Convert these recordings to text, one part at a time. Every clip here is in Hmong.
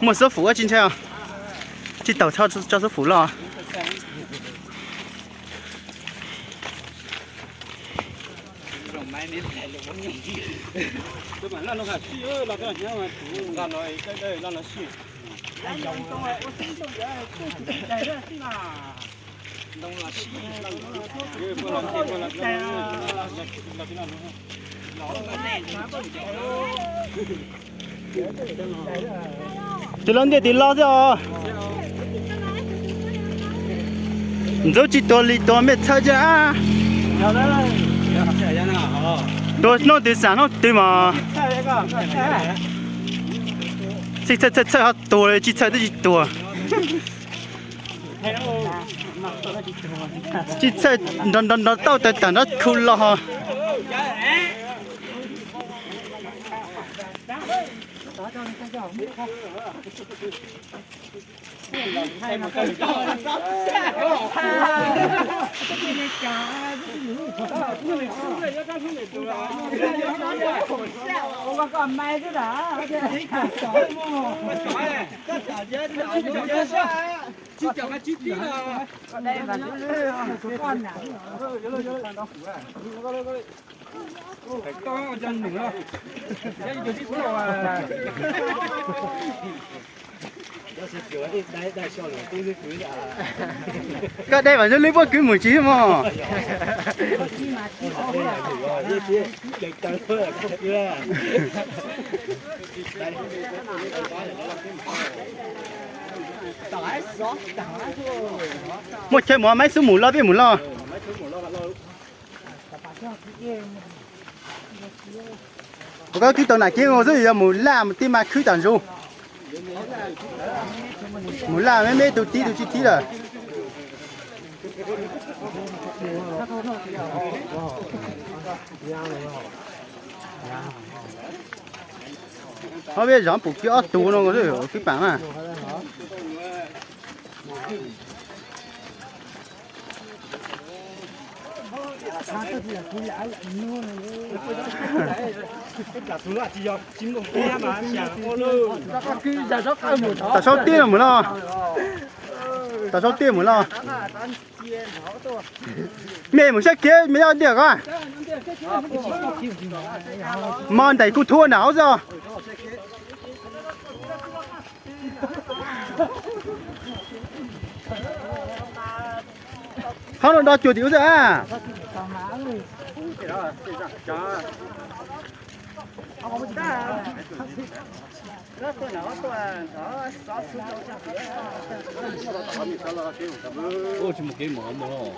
Muaj xuab fum ua tsis ntshai os. Tsis tau tso xuab fum los. Tus los ntiaj teb los xwb os. Ntxub tsis tuag li tuag mej txhawj thiab. Tuag hnub twg xam hnub twg mas. Txhawj txhawj txhawj ho tuag li, tsis txhawj twb tsis tuag. Tsis txhawj nrov nrov nrov tauj tawg tawg nrov khu los ho. Koj dai vam zoo li puab kwv mus tsis mog. Muaj chaw mus, maiv xub mus los peb mus los. Puas koj khwb tau nam kiv xwb, yog mus laj mus tib mas khwb tam ntsug. Mus laj me me tus tib tus tsis tib lawm. Ob peb zov pum kiag ob tug no, khwb pam na. Tom saub tiaj mus los. Tom saub tiaj mus los. Mej mus saib kiag mej yog ntiag ko. Mog ntais kuj thuab nram hauv xwb. Qhov no do cuag tim ub xwb a. Tsis mus kev mov mog.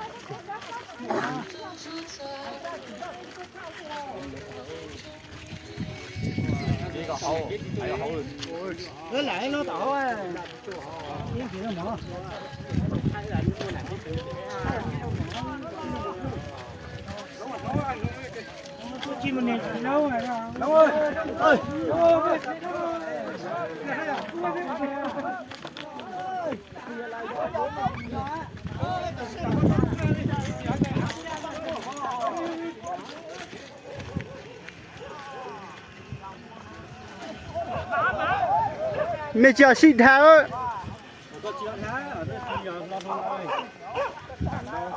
Mej tsis yog sib dhau.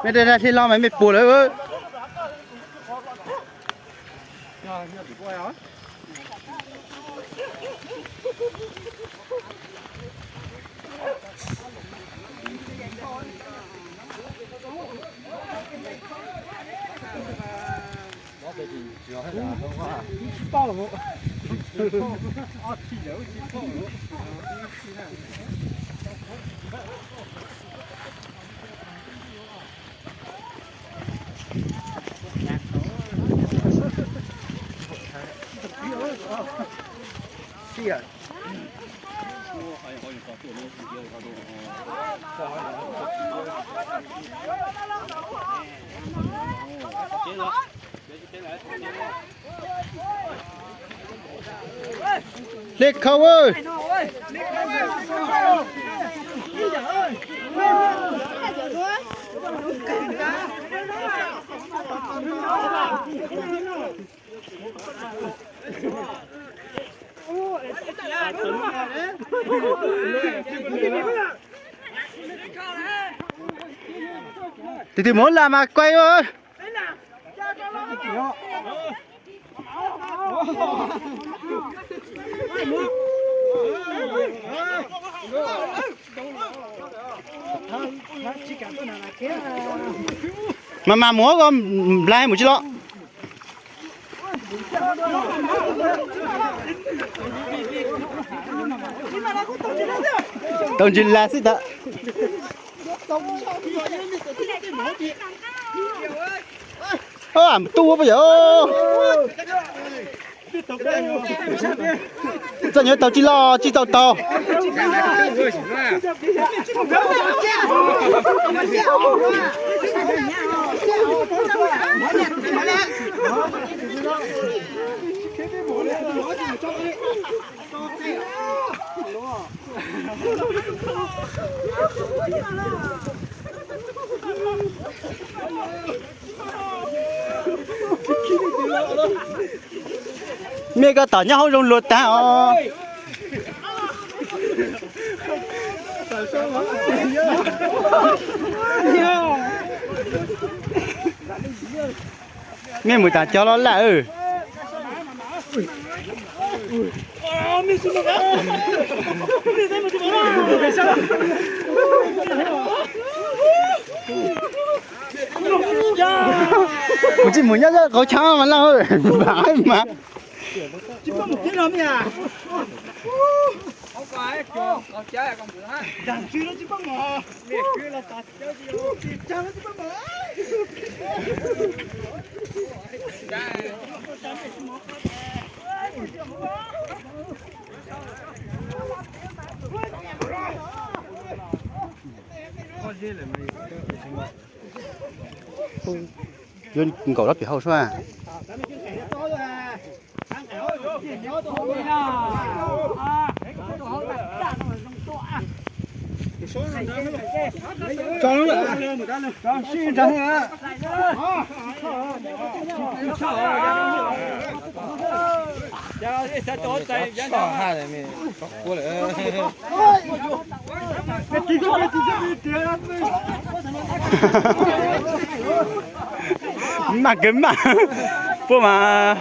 Mej dag dag hli los mas mej puas lawm. Hle khau. Tus twg mus lam mas kuaj. Mas mas mus ko, nplaig mus tsis los. Tau ntsis lag xwb tas. Tuaj puas yog? Txawm nyob tau tsis los tsis tau taug. Mej koj tom nyob hauv zoo luag tag os. Mej mus tas cog los lawm. Kuv tsis mus nyob qhov chaw mas laj mas. Yuav nkaum rab pim hauv sua. Maj kawg maj, puab mas.